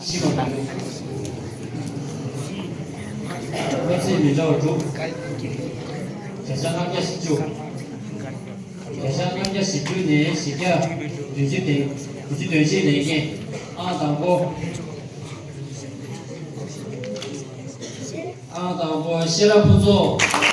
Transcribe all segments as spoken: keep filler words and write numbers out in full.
ཤི་བ་དང་། དངོས་ཚིག་མི་འདྲ་བ་དྲུག་བརྒྱ་ཆ་ལྔ་བརྒྱ་བཞི་བཅུ། བརྒྱ་ཆ་ལྔ་བརྒྱ་བཞི་བཅུ་ནས་བཞི་བརྒྱ་བདུན་ཅུ་དེ། བདུན་ཅུ་དོན་བཞི་ལེན་མཁན། ཨང་དང་པོ། ཨང་དང་པོ་ཤེས་རབ་ཕུན་ཚོགས།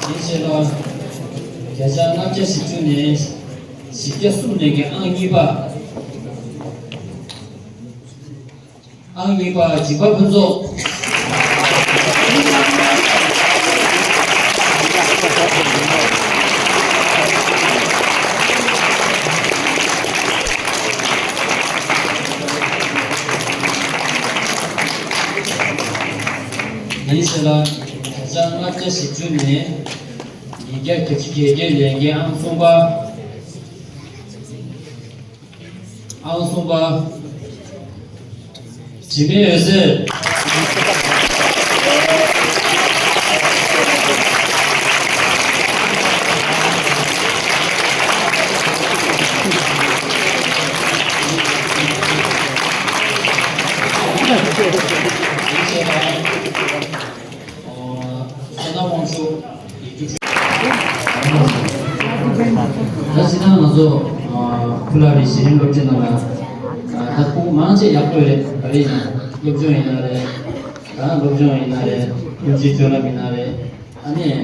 ཡིན་ཞེས་ལ། བརྒྱ་ཆ་ལྔ་བརྒྱ་བཞི་བཅུ་ནས་བཞི་བརྒྱ་གསུམ་ལེན་མཁན། ཨང་གཉིས་པ། ཨང་གཉིས་པ་འཇིགས་པ་ཕུན་ཚོགས། ཡིན་ཞེས་ལ། བརྒྱ་ཆ་ལྔ་བརྒྱ་བཞི་བཅུ་ནས་ཉིས་བརྒྱ་བརྒྱད་ཅུ་གྱ་བརྒྱད་ལེན་མཁན། ཨང་གསུམ་པ། ཨང་གསུམ་པ། དྲི་མེད་འོད་ཟེར། བསོད་ནམས་དབང་ཕྱུག་ཡིག་རྒྱུགས། ད་སྤྱིར་བཏང་ང་ཚོ་ཨ་ཕུ་ལ་རི་གཞི་རིམ་སློབ་ཆེན་ནང་ལ་ཨ་ད་ཁུངས་མང་ཆེ་ཡག་པོ་རེད། ག་རེ་ཡིན་ན་སློབ་སྦྱོང་ཡིན་ན་རེད། ད་སློབ་སྦྱོང་ཡིན་ན་རེད། ཀུན་སྤྱོད་སྤྱོད་ལམ་ཡིན་ན་རེད། ཨ་ནི་